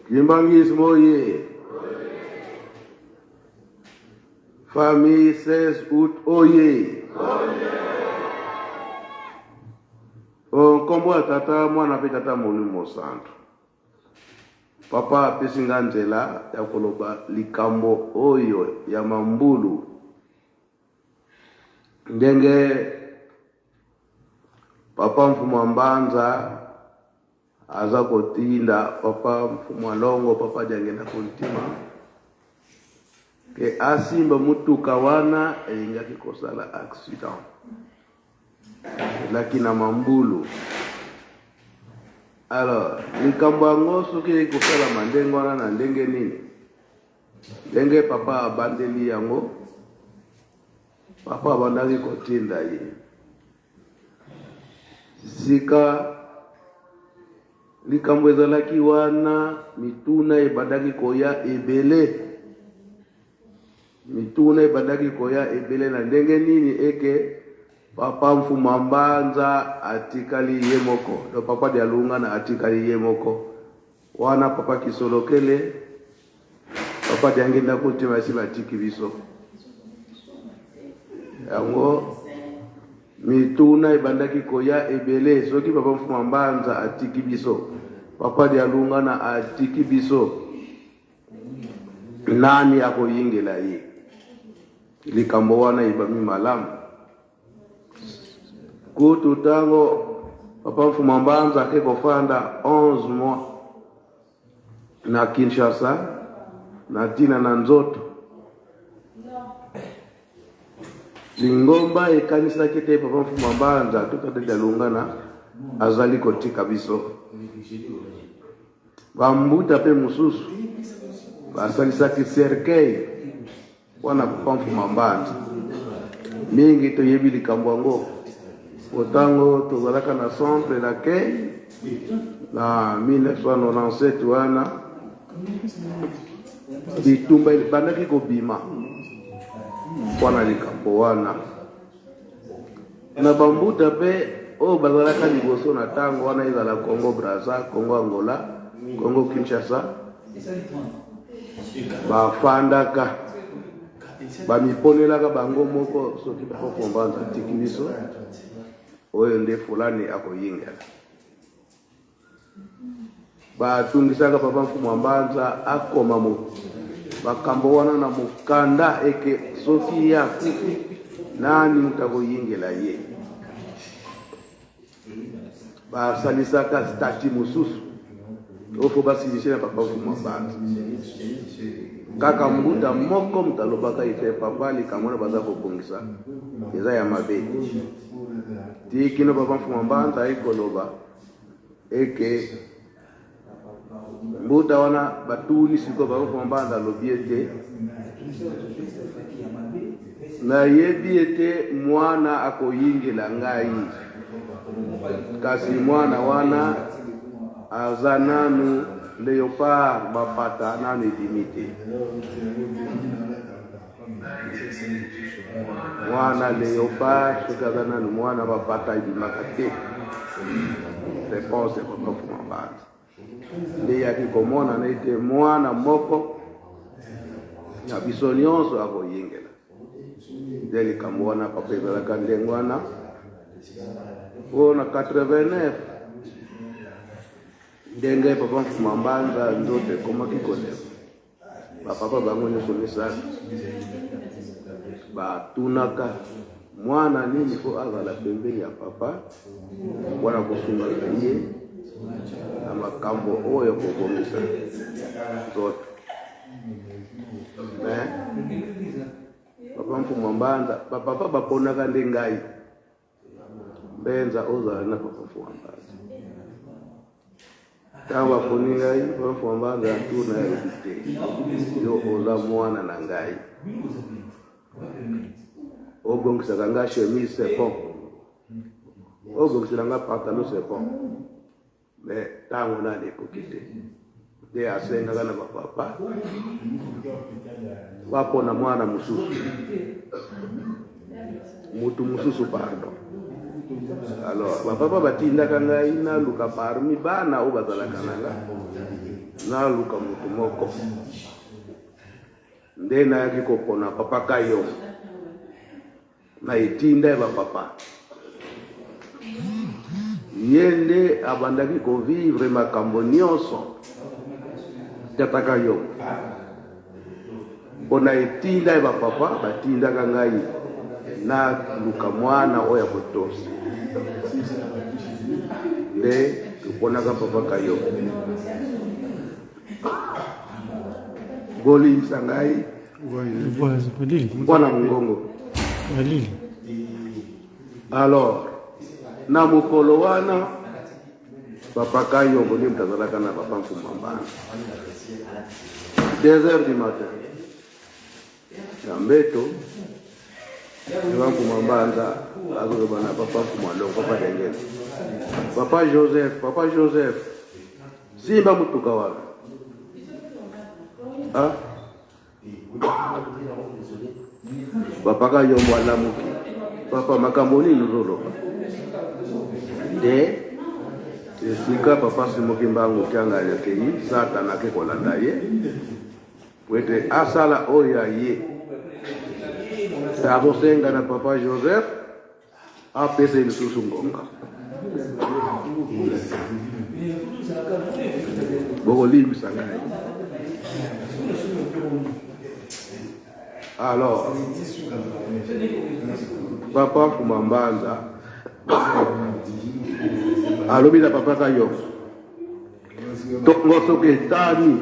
Kimbanguisme oye! Famille 16 août oye! O nkombo ya Tata, Mwana mpe Tata Molimo Mosantu. Papa apesi nga nzela ya koloba likambo oyo ya mambulu ndenge Papa Mfumua Mbanza aza kotinda Papa Mfumua Longo, Papa Diangenda Kuntima ke asimba mutuka wana elingaki kosala accident elaki na mambulu. Alors likambo yango soki ekosalama ndenge wana na ndenge nini, ndenge papa abandeli yango, papa abandaki kotinda ye sika likambo ezalaki wana, mituna ebandaki koya ebele, mituna ebandaki koya ebele na ndenge nini eke papa Mfuma Mbanza atikali ye moko, donc papa Dialungana atikali ye moko wana, papa Kisolokele, papa Diangenda Kuntima esi batiki biso. Yango mituna ebandaki koya ebele, soki papa Mfuma Mbanza atiki biso, papa Dialungana atiki biso, nani akoyingela ye? Likambo wana ebami malamu. Kutu tango papa Mfuma Mbanza ake kofanda 11 mois na Kinshasa na ntina na nzoto, lingomba ekanisaki te papa Mfuma Mbanza to tata Dialungana azali kotika biso. Bambuta mpe mosusu basalisaki cercueil mpo na papa Mfuma Mbanza. Mingi toyebi likambo yango po tango tozalaka na centre d'accueil na 1997 wana bitumba ebandaki kobima mpo na likambo wana. Na bambuta mpe oyo bazalaka liboso na tango wana, ezala Congo Brazza, Congo Angola, Congo Kinshasa, bafandaka bamiponelaka bango moko soki papa Mbanza atiki biso, oyo nde fulani akoyingela. Batungisaka papa Mfumu Mbanza akoma makambo wana na mokanda eke soki ye akufi nani moto akoyingela ye. Basalisaka statut mosusu oyo fo basilise na papa Mfumu Mbanza. Kaka mbuta moko moto alobaka ete papa likambo wana baza kobongisa eza ya mabe. Ti kino papa Mfumu Mbanza ayi koloba eke mbuta wana batuni sikoyo papa Mfumu Mbanza alobi ete nayebi ete mwana akoyingela ngai, kasi mwana wana aza nanu leopard, mapata nanu ebimi te. Mwana leopard soki aza nanu mwana, mapata ebimaka te. Réponse ya papa Mfumu Mbanza nde yaki komonana ete mwana moko na biso nyonso akoyingela. Nde likambo wana papa ezalaka ndenge wana mpo na 89 ndenge papa Mfuma Mbanza nzoto ekomaki kolemba, bapapa bango nyonso misato batunaka mwana nini fo azala pembeni ya papa mpona kosungaka ye na makambo oyo kobongisa nzoto. Mais papa Mfuma Mbanza, bapapa baponaka nde ngai mpenza ozala na papa Mfuma Mbanza. Ntango baponi ngai, papa Mfuma Mbanza atuna alobi te, yo oza mwana na ngai, obongisaka nga chemise c'est bon, obongisela nga pantalon c'est bon, mais ntango nani ekoki te. Nde asengaka na bapapa bapona mwana mosusu, mutu mosusu pardon. Alors bapapa batindaka ngai naluka parmi bana oyo bazalaka na nga, naluka moto moko. Nde nayaki kopona papa Kayo na etinda ya bapapa. Ye nde abandaki kovivre makambo nyonso tata Kayo. Mpo na etinda ya bapapa batindaka ngai naluka mwana oyo ya botosi. Nde toponaka papa Kayo. Bolimbisa ngai mpo na mongongo. Alors, na mokolo wana papa Kayombo nde moto azalaka na papa Mfuma Mbana. 2 heures du matin na mbeto papa Mfuma Mbanza azoloba na papa Mfuma Longo, papa Dengele, papa Joseph, papa Joseph, simba motuka wana. Ah? Papa Kayombo alamuki, papa makambo nini ozoloba? Nde esika papa Simon Kimbangu Kiangani akei, Satana ake kolanda ye po ete asala oyo ya ye. Azosenga na papa Joseph apesa ye lisusu ngonga. Bokolimbisa ngai. Alors, papa Mfuma Mbanza alobi na papa Kayoko, tongo soki etani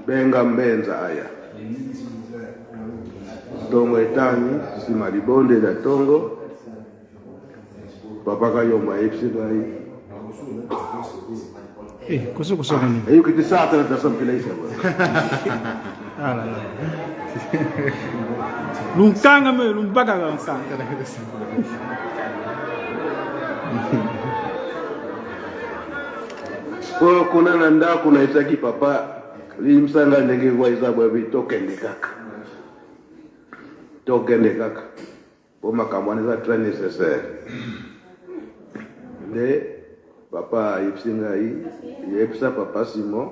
benga Mbenza aya. Tongo etani, nsima libondeli ya tongo, papa Kayombo ayebisi ngai Eh, koso koso nini? Eyoki te saa tala tasa mpela isa ba. Ah là là. Lunkanga me lumbaka lunkanga. Po kuna na ndako nayebisaki papa limbisa ngai ndenge voi eza boye tokende kaka. Tokende kaka. Po makambo wana eza très nécessaire. Nde papa ayebisi ngai, yebisa papa Simon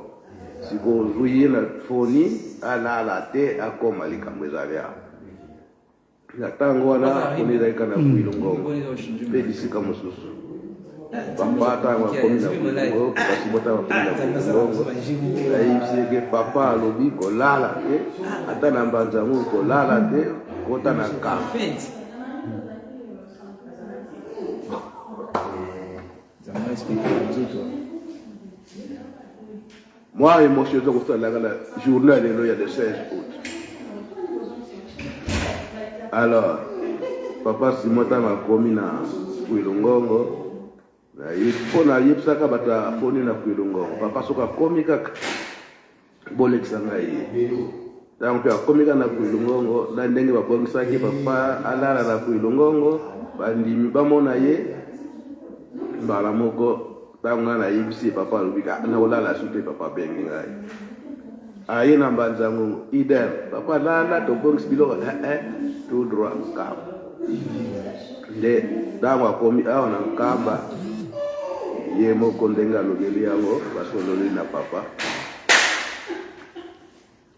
sikoyo ozwi ye na foni alala te akoma likambo ezali awa. Na ntango wana foni ezalaki kaka na Kwilu-Ngongo mpe bisika mosusu. Papa ntango akomi na Kwilu-Ngongo, papa Simon ntango akomi na Kwilu-Ngongo, nayebisi ye ke papa alobi kolala te, ata na mbanza yango kolala te, kota na camp. Mwa emotion eza kosalaka na journée ya lelo ya le 16 août. Alors, papa Simon ntango akomi na Kwilu-Ngongo, mpo nayebisaka bato ya foni na Kwilu-Ngongo, papa soki akomi kaka bolekisa ngai ye. Ntango mpe akomi kaka na Kwilu-Ngongo, na ndenge babongisaki papa alala na Kwilu-Ngongo, bandimi bamona ye mbala moko. Ntango ngai nayebisi ye, papa alobi ah, nakolala su te. Papa abengi ngai, aye na mbanza ngongo, idem. Papa lala, tobongisi biloko, eh, eh, tout droit Nkamba. Nde ntango akomi awa na Nkamba, ye moko ndenge alobeli yango, basololi na papa.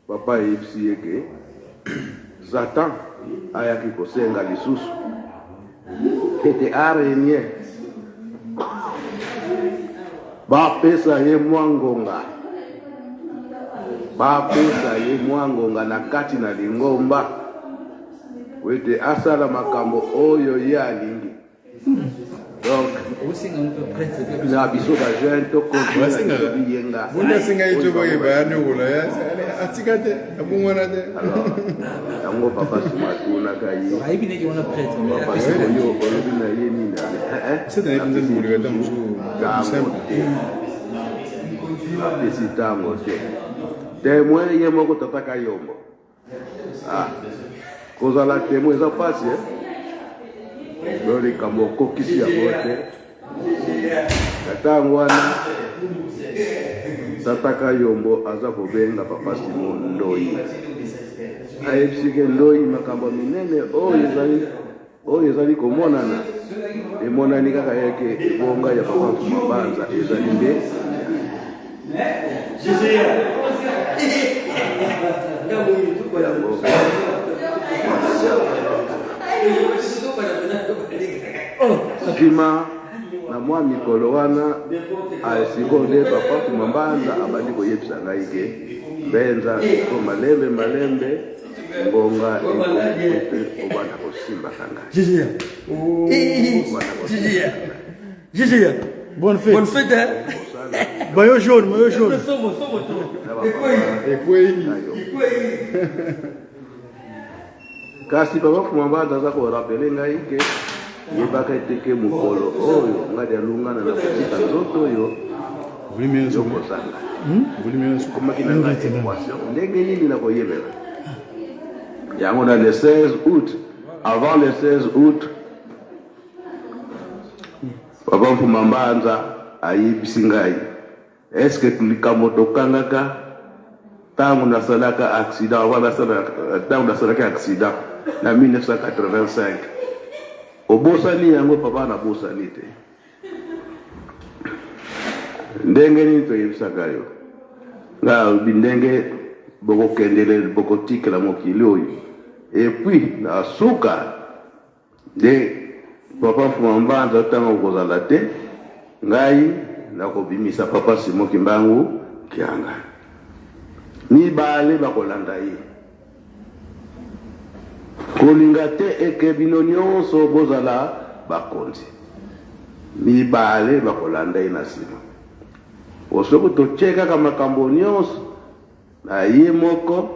Papa ayebisi ye ke Satan ayaki kosenga lisusu ete arenie bapesa ye mwa ngonga, bapesa ye mwa ngonga na kati na lingomba po ete asala makambo oyo ye alingi. Donc na biso ba jeune to continuer na biso biyenga. Boni asenga ye to boye bayaniokola ye atika te abongwana te. Yango papa sima atunaka ye. Papa sikoyo olobi na ye nini? Tango te. Apesi tango te. Témoin ye moko tata Kayombo. Ah, kozala témoin eza pasi eh? Do likambo okokisi yango te. Na ntango wana tata Kayombo aza kobenga papa Simon Ndoyi, ayebisi ke Ndoyi makambo ya minene oyo ezali. Oyo ezali komonana emonani kaka eke ebonga ya papa Mfuma Mbanza ezali nde yango. Nsima na mwa mikolo wana sikoyo nde papa Mfuma Mbanza abandi koyebisa ngai ke Mbenza sikoyo malembe malembe ngonga ekoki ete obanda kosimbaka ngai. Bonne fête. Bonne fête, hein? Maillot jaune, maillot jaune. Kasi papa Fuma Mbanza aza korapele ngai ke yebaka ete ke mokolo oyo ngai alungana na kotika nzoto oyo yokozanga ekomaki na ngai équation ndenge nini nakoyebela yango na le 16 août. Avant le 16 août, papa Mfuma Mbanza ayebisi ngai: est ce que likambo tokangaka ntango nasalaka accident, avant nasala, ntango nasalaki accident na 1985, obosani yango? Papa, nabosani te. Ndenge nini toyebisaka yo? Ngai alobi ndenge bokokendele, bokotikela mokili oyo, et puis na suka nde papa Mfuma Mbanza, ntango okozala te, ngai nakobimisa papa Simon Kimbangu Kianga, mibale bakolanda ye. Kolinga te eke bino nyonso bozala bakonzi, mibale bakolanda ye na nsima. Po soki totie kaka makambo nyonso na ye moko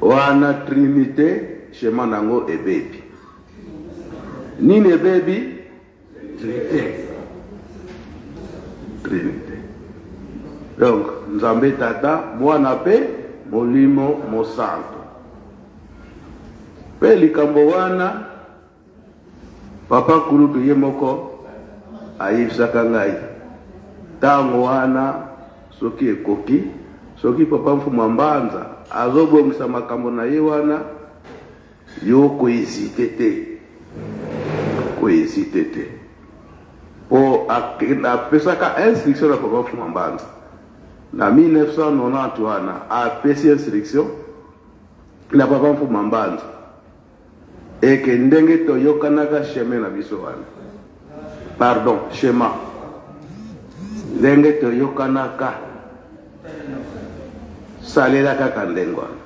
wana, trinité schéma nango ebebi. Nini ebebi? Trinité. Trinité. Donc Nzambe Tata, Mwana mpe Molimo Mosantu. Mpe likambo wana papa kulutu ye moko ayebisaka ngai ntango wana, soki ekoki, soki papa Mfuma Mbanza azobongisa makambo na ye wana, yo kohésiter te, kohésiter te, mpo apesaka instruction na papa Mfuma Mbanza na 1990 wana. Apesi instruction na papa Mfuma Mbanza eke ndenge toyokanaka chemin na biso wana, pardon, schéma ndenge toyokanaka, salela kaka ndenge wana.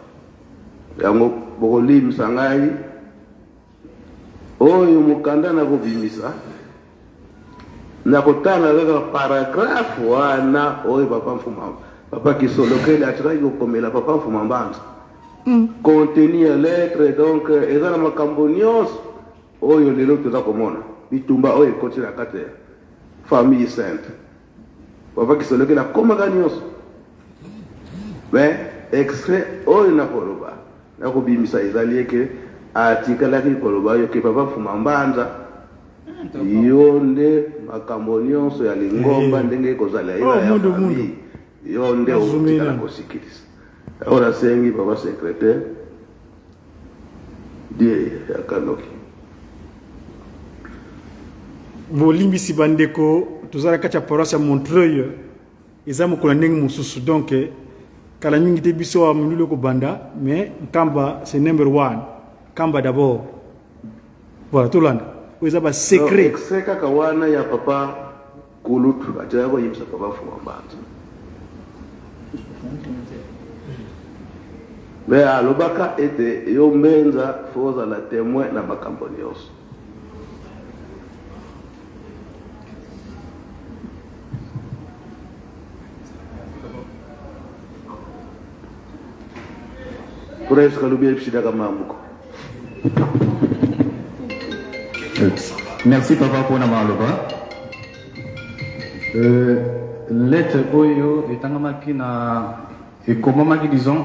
Yango bokolimisa ngai oyo mokanda nakobimisa, nakotanga kaka paragraphe wana oyo papa Mfuma, papa Kisolokele atikaki kokomela papa Mfuma Mbanza. Contenu ya lettre donc eza na makambo nyonso oyo lelo toza komona, bitumba oyo ekoti na kati ya famille sainte. Papa Kisolokele akomaka nyonso, mais extrait oyo nakoloba, nakobimisa, ezali eke atikalaki koloba yo ke papa Mfuma Mbanza, yo nde makambo nyonso ya lingomba ndenge ekozala ye na ya famille, yo nde otikala kosikilisa. Oyo nasengi papa secrétaire die ya kanoki. Bolimbisi bandeko, toza na kati ya paroisse ya Montreuil, eza mokolo ya ndenge mosusu, donc kala mingi te biso wa molulu ekobanda, mais Nkamba c'est number one, Nkamba d'abord. Voilà, tolanda oyo eza basecret. Extrait kaka wana ya papa kulutu atiaka koyebisa papa Mfuma Mbanza, me alobaka ete yo Mbenza fo ozala témoin na makambo nyonso. Presque alobi ayebisidaka mamuko. Merci papa mpona maloba. Lettre oyo etangamaki na ekomamaki, disons,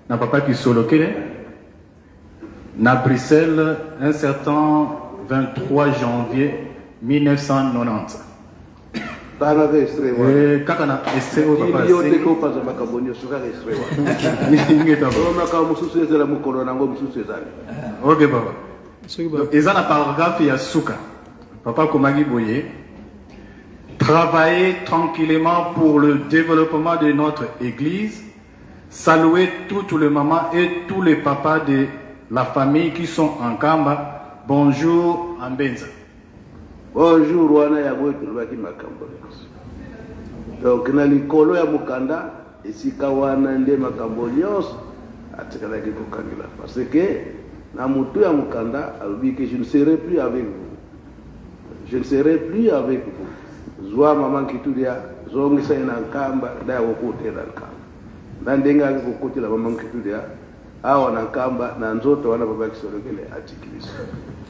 na papa Kisolokele na Bruxelles un certain 23 janvier 1990. Tangaka extrait wana. Kaka na extrait oyo papa yo te asengi. Kopanza makambo nyonso, kaka extrait wana. Ingeta. Oyo makambo mosusu ezala mokolo nango mosusu ezali. Ok papa. Soki ba Donc, eza na paragraphe ya suka. Papa akomaki boye: Travailler tranquillement pour le développement de notre église, saluer toutes les mamans et tous les papas de la famille qui sont en Nkamba. Bonjour Ambenza. Bonjour wana yango tolobaki makambo nyonso. Donc na likolo ya mokanda, esika wana nde makambo nyonso atikalaki kokangela, parce que na motu ya mokanda alobi que je ne serai plus avec vous, je ne serai plus avec vous. Zwa mama Nkitudia, zongisa ye na Nkamba, nda ya kokotela Nkamba na ndenge aki kokotela mama Nkitudia awa na Nkamba na nzoto wana papa Kisolokele atiki biso.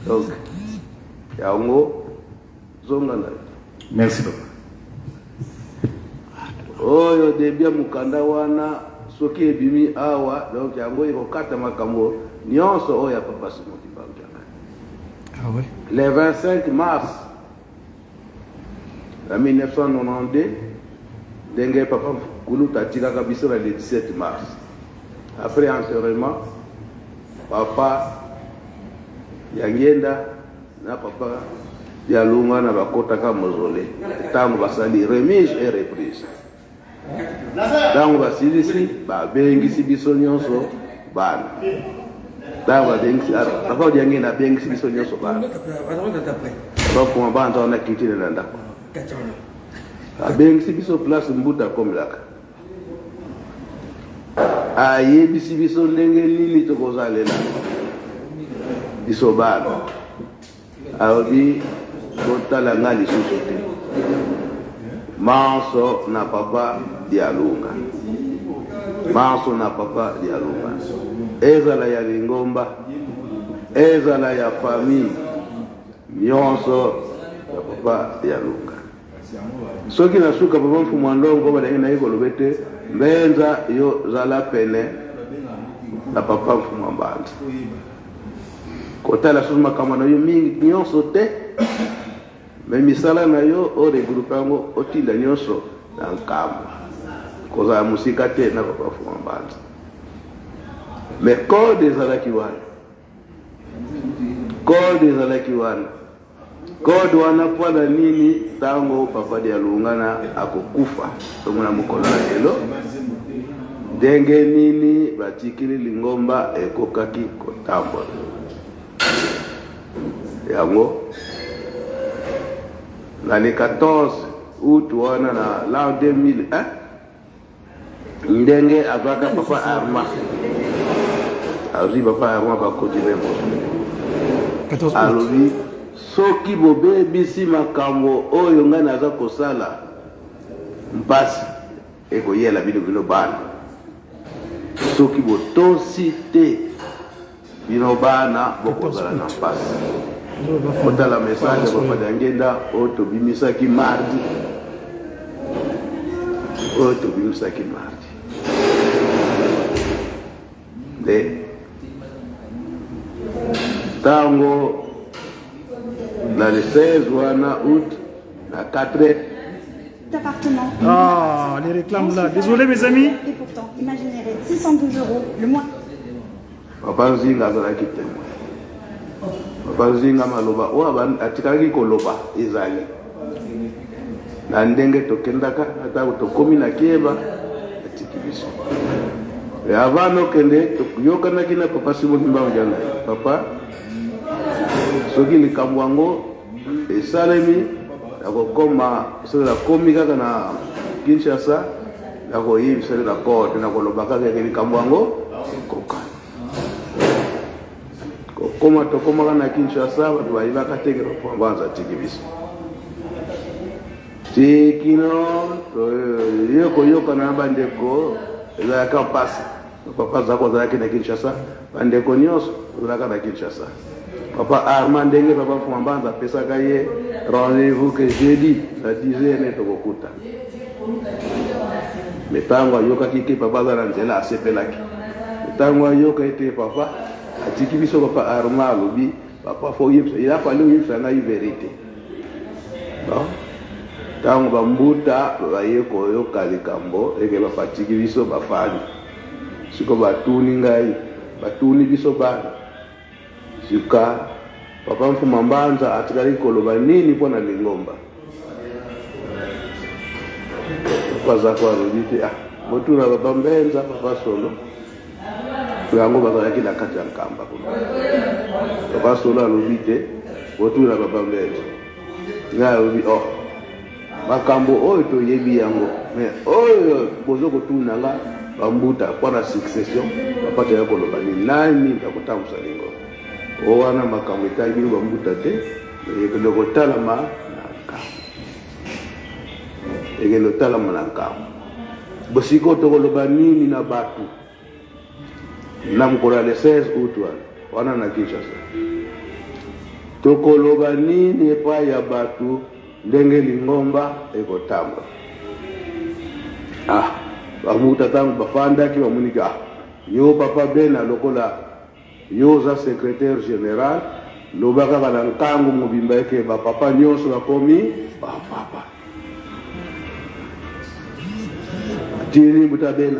Donc yango zonga na yo. Merci papa. Oyo début ya mokanda wana, soki ebimi awa, donc yango ekokata makambo nyonso oyo ya papa Simon Kimbangu. Ah ouais. Le 25 mars na 1992, ndenge papa Kuluta atikaka biso na le 17 mars, après enterrement, papa Yangenda na papa Yalunga na bakotaka mausolée. Ntango basali remise et reprise, ntango basilisi, babengisi biso nyonso bana. Ntango babengisi, papa Yangenda abengisi biso nyonso bana, bakoma banza wana kitile na ndako, abengisi biso place mbuta akomelaka, ayebisi biso ndenge nini tokozalela biso bana. Alobi: botala nga lisusu te, manso na papa Dialunga, manso na papa Dialunga, ezala ya lingomba, ezala ya famille, nyonso ya papa Dialunga. Soki na suka, papa Mfumu wa Ndongo balenge naye koloba ete: Mbenza, yo zala pene na papa Mfumu wa Mbanza, kotala susu makambo na yo mingi nyonso te, mais misala na yo oregrouper yango, otinda nyonso na Nkambo, kozala mosika te na papa Mfumu wa Mbanza. Mais code ezalaki wana, code ezalaki wana. Code wana mpona nini? Ntango papa Dialungana akokufa, tomona mokolo na lelo ndenge nini batikili lingomba ekokaki kotambola. Yango na le 14 août wana na l'an 2001, ndenge azwaka papa Arma, azwi papa Arma, bakoti mpe mosolo. 14 août. Alobi: soki bobebisi makambo oyo ngai naza kosala, mpasi ekoyela bino, bino bana. Soki botosi te, bino bana bokozala na mpasi. Kotala message ya papa Diangenda oyo tobimisaki mardi, oyo tobimisaki mardi nde ntango na le 16 wana août na 4 Appartement. Ah, les réclames là. Désolé mes amis. Et pourtant, imaginez 612 euros le mois. Papa Nzinga azalaki témoin. Papa Nzinga, maloba oyo atikalaki koloba ezali na ndenge tokendaka, ntango tokómi na Kieba, atiki biso. E avant nokende, toyokanaki na papa Simon Kimbangu Diangai: papa, soki likambo yango esalemi, nakokoma, soki nakomi kaka na Kinshasa, nakoyebisa na porte, nakoloba kaka eke likambo yango ekoka kokoma. Tokomaka na Kinshasa, bato bayebaka te ke banza atiki biso. Tikino ye koyokana na bandeko ezalaka mpasi. Papa Zako azalaki na Kinshasa, bandeko nyonso ozalaka na Kinshasa. Papa Armand, ndenge papa Mfuma Mbanza apesaka ye rendez-vous ke jeudi na 10 heures nde tokokuta. Mais ntango ayokaki ke papa aza na nzela, asepelaki. Ntango ayoka ete papa atiki biso, papa Armand alobi: papa, faut oyebisa, il a fallu oyebisa ngai vérité. Bon, ntango bambuta baye koyoka likambo eke papa atiki biso, bafandi siko, batuni ngai, batuni biso bana sika. Papa Mfuma Mbanza atikali koloba nini mpo na lingomba? Papa Zako alobi te, ah, botuna Papa Mbenza, Papa Solo. Yango bazalaki na kati ya Nkamba kuna. Papa Solo alobi te, botuna Papa Mbenza. Ngai alobi, oh, makambo oyo toyebi yango, mais oyo bozo kotuna nga bambuta mpo na succession, papa toya koloba nini? Nani akotambusa lingomba? O wana makambo etali bino bambuta te, ekende kotalama na nkambo. Ekende kotalama na nkambo. Bosikoyo tokoloba nini na bato na mokolo ya le 16 août wana wana na Kinshasa? Tokoloba nini epai ya bato ndenge lingomba ekotambola? Ah, bamuta ntango bafandaki bamoniki ah, yo papa Bena lokola Yo oza secretaire general loba kaka na nkangu mobimba eke ba papa nionso bakomi ba papa. Tini mbuta bena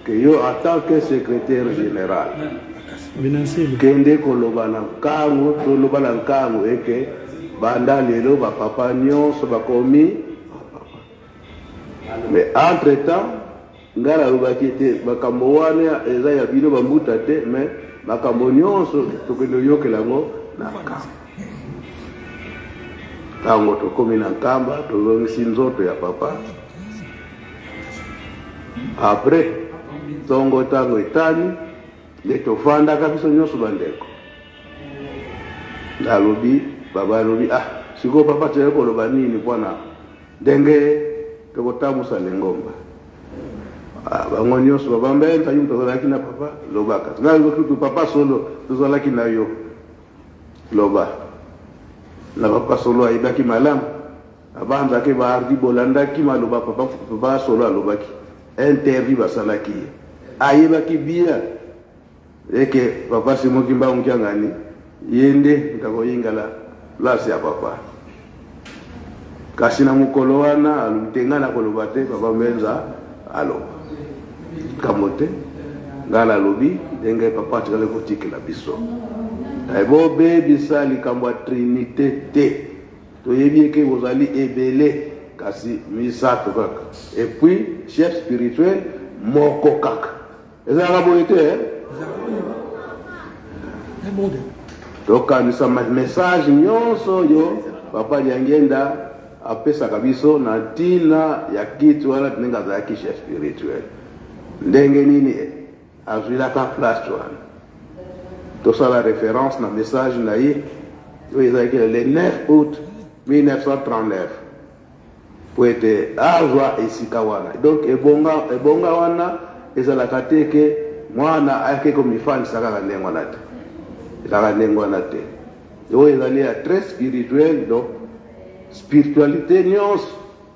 ke yo en tant que secretaire general kende koloba na nkangu toloba na nkangu eke banda lelo ba papa nionso bakomi ba papa. Mais entre temps Nga nalobaki ete makambo wana eza ya bino ba mbuta te mais makambo nionso tokende oyokela yango na Nkamba. Tango tokomi na Nkamba tozongisi nzoto ya papa après tongo tango etani nde tofandaka biso nionso bandeko. Nalobi baba alobi ah sikoyo papa toyaki koloba nini pona Ndenge tokotambusa lingomba. Ah, bango nyonso baba mbenza yo moto ozalaki na papa lobaka ngai kutu papa solo tozalaki na yo loba na papa solo ayebaki malamu abanzaki baardi bolandaki maloba papa, papa solo alobaki interview basalaki ye ayebaki bien eke papa Simon Kimbangu Kiangani ye nde moto akoyingala place ya papa. Kasi na mokolo wana alobi te ngai nakoloba te, papa Mbenza aloba likambo te, ngai nalobi ndenge papa atikali kotikela biso. Bobebisa likambo ya trinite te, toyebi eke bozali ebele kasi misato kaka, et puis chef spirituel moko kaka. Ezalaka boye te eh? Tokanisa message nyonso oyo Papa Diangienda apesaka biso na ntina ya kiti wana ndenge azalaki chef spirituel, ndenge nini azwilaka place wana. Tosala reference na message na ye oyo ezalaki le 9 août 1939. Mpo ete azwa esika wana. Donc ebonga, ebonga wana ezalaka te ke mwana ake komifandisa kaka ndenge wana te. Ezalaka ndenge wana te. Oyo ezali ya très spirituel, donc spiritualité nyonso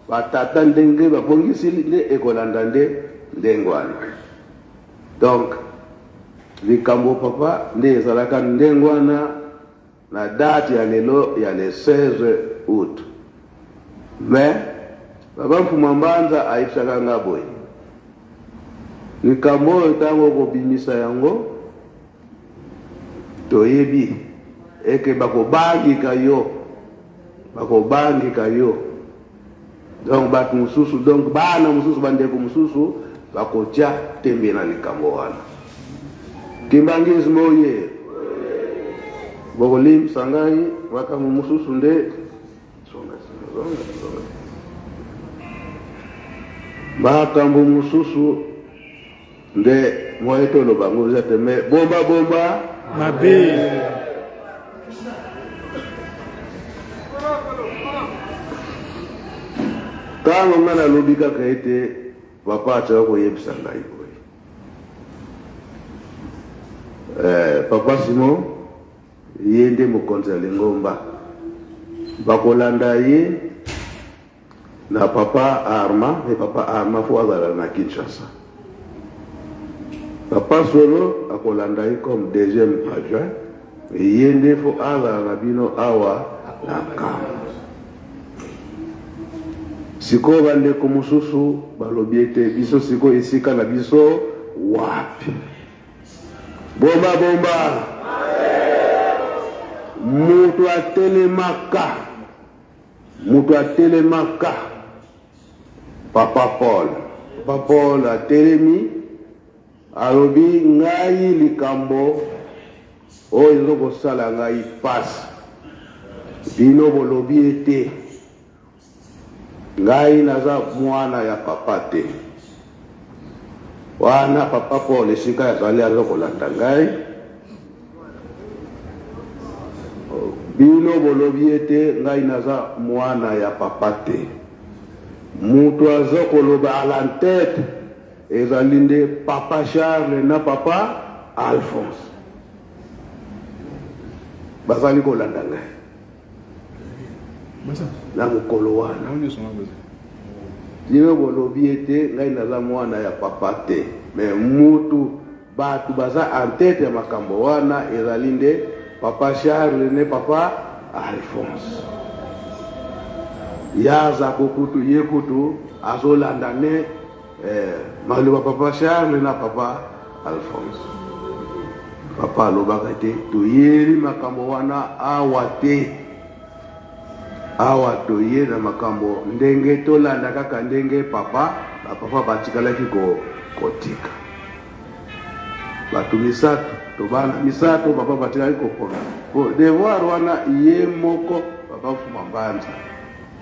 batata ndenge babongisi nde ekolanda nde ndenge wana. Donc likambo papa nde ezalaka ndenge wana. Na date ya lelo ya le 16 aout. Mais papa Mfuma Mbanza ayebisaka nga boye, likambo oyo tango okobimisa yango toyebi eke bakobangika yo, bakobangika yo donc bato mosusu donc bana mosusu bandeko mosusu bakotia tembe na likambo wana. Kimbanguisme oye! Bokolimbisa ngai makambo mosusu nde zonga zonga zonga makambo mosusu nde moye toloba yango eza te me bomba bomba mabe. Ntango ngai nalobi kaka ete papa atika koyebisa ngai boye eh, papa Simon ye nde mokonzi ya lingomba bakolanda ye na papa Arma me papa Arma fo azala na Kinshasa papa Solo akolanda ye comme deuxième adjoint me ye nde fo azala na bino awa na Nkamba. Sikoyo bandeko mosusu balobi ete biso sikoyo esika na biso wapi? Bomba bomba. Moto atelemaka, moto atelemaka, Papa Paul. Papa Paul atelemi, alobi ngai likambo oyo ezo kosala ngai pasi. Bino bolobi ete ngai naza mwana ya papa te. Wana papa Paul esika azali aza kolanda ngai. Bino bolobi ete ngai naza mwana ya papa te. Moto aza koloba à la tête ezali nde papa Charles na papa Alphonse. Bazali kolanda ngai na mokolo wana. Bino bolobi ete ngai naza mwana ya papa te, mais mutu bato baza en tête ya makambo wana ezali nde papa Charles ne papa Alphonse. Ye aza ko kutu ye kutu azolanda ne maloba papa Charles na papa Alphonse. Papa alobaka te toyeli makambo wana awa te. Awa toye na makambo ndenge tolanda kaka ndenge papa ba papa batikalaki ko kotika. Bato misato to bana misato papa batikali kopona po devoir wana ye moko papa Mfuma Mbanza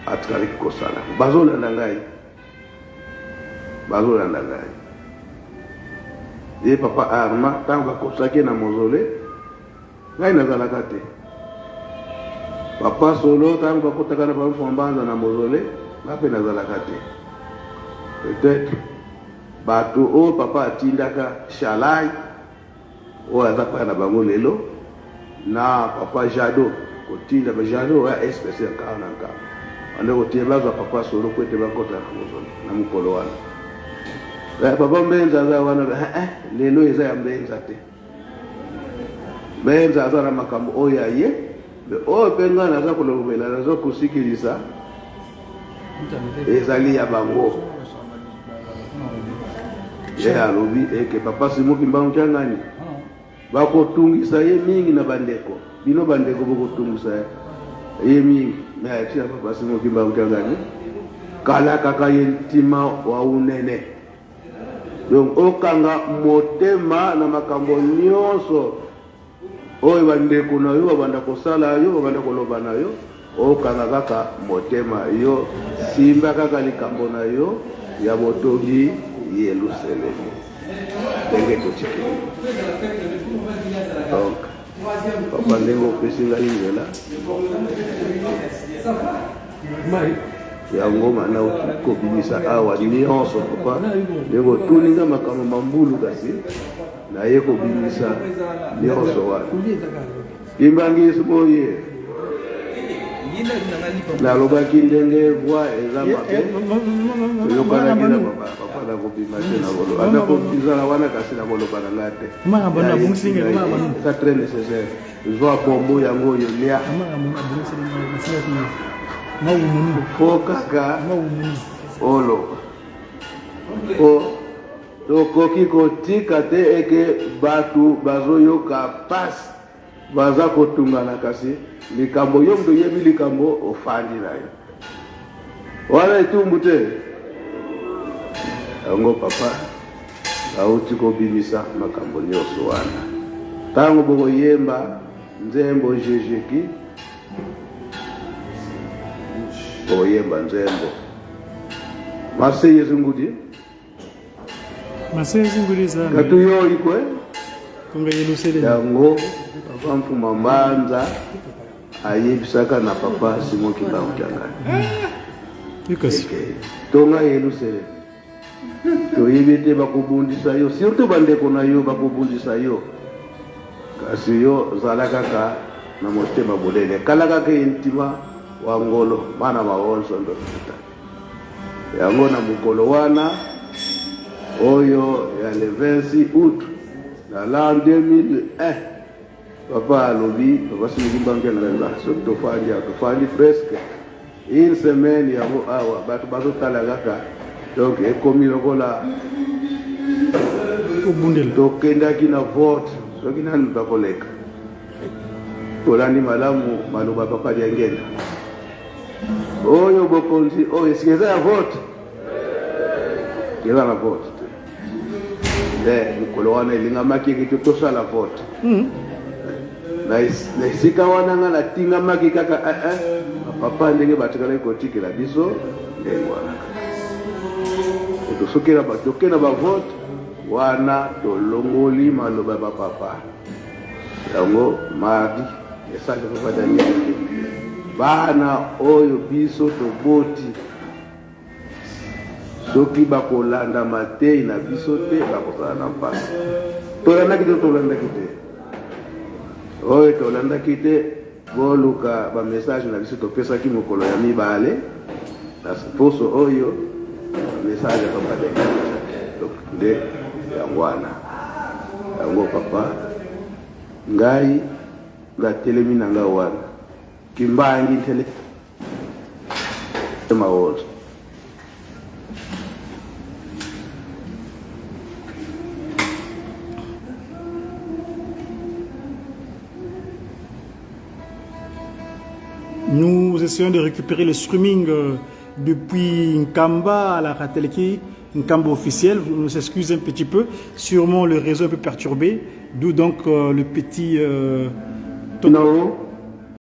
atikalaki kosala. Bazolanda ngai, bazolanda ngai. Ye papa Armand ntango bakosaki na mausolee, ngai nazalaka te. Papa Solo ntango bakotaka na papa Mfuma Mbanza na mausolee, ngai mpe nazalaka te. Peut-être bato oyo papa atindaka Shalai oyo aza paya na bango lelo na papa Jado kotinda ba Jado oyo espèce ya nkaka na nkaka bande kotinda bazwa papa Solo po ete bakota na mausolee na mokolo wana. Papa Mbenza aza wana, lelo eza ya Mbenza te. Mbenza aza na makambo oyo ya ye, me oyo mpe ngai naza kolobela, naza kosikilisa ezali ya bango. Ye alobi eke papa Simon Kimbangu Kiangani bakotungisa ye mingi na bandeko, bino bandeko bokotungisa ye mingi, me ayebisi na papa Simon Kimbangu Kiangani kala kaka ye ntima wa unene. Donc okanga motema na makambo nyonso oyo bandeko na yo babanda kosala yo, babanda koloba na yo, okanga kaka motema yo, simba kaka likambo na yo ya botongi Yelusalemi ndenge totikeli. Donc papa, ndenge opesi ngai nzela yango mana kobimisa awa nyonso papa, ndenge otuni nga makambo mambulu, kasi naye kobimisa nyonso wana. Kimbangisi boye nalobaki ndenge voix eza mabe, toyokanaki na papa nakobima te, nakoloba ata kozala wana, kasi nakoloba na ngai te, eza très nécessaire. Zwa bombo yango oyo lia fo kaka oloba po tokoki kotika te eke bato bazoyoka pasi, baza kotungana, kasi likambo yo moto oyebi likambo ofandi na yo wana etumbu te. Yango papa auti kobimisa makambo nyonso wana. Ntango bokoyemba nzembo jejeki, bokoyemba nzembo Marseillaise ngudi. Marseillaise ngudi eza katuyoyi kwe tonga Yelusalemi. Yango papa Mfuma Mbanza ayebisaka na papa Simon Kimbangu Kiangani tonga Yelusalemi, toyebi ete bakobundisa yo, surtout bandeko na yo bakobundisa yo, kasi yo zala kaka na motema bolele, kala kaka intima wa ngolo mana maonso ndo yango. Na mokolo wana oyo ya le 26 août na l'an 2001, papa alobi, papa Simon Kimbangu Kiangani, soki tofandi awa, tofandi presque une semaine yango awa, bato bazotala kaka, donc ekomi lokola obundela. Tokendaki na vote soki nani moto akoleka. Tolandi malamu maloba papa Diangenda. Oyo bokonzi oyo esika eza ya vote, eza na vote te. Nde mokolo wana elingamaki ete tosala vote. Na esika wana nga natingamaki kaka eh, eh, papa ndenge batikalaki kotikela biso ndenge wana kaka. Tosokela toke na bavote wana tolongoli maloba ya bapapa. Yango mardi message ya papa Daniel bana oyo biso toboti soki bakolanda mateyi na biso te bakozala na mpasi. Tolandaki te, tolandaki te, oyo tolandaki te, boluka ba message na biso topesaki mokolo ya mibale na poso oyo, message ya papa Daniel. Donc nde yango wana, yango papa ngai natelemi na ngai wana kimbangi ntele mawoto. Nous essayons de récupérer le streaming euh, depuis Nkamba à la Ratelki, Nkamba officiel. Vous nous excusez un petit peu. Sûrement le réseau est un peu perturbé, d'où donc euh, le petit. Euh, non.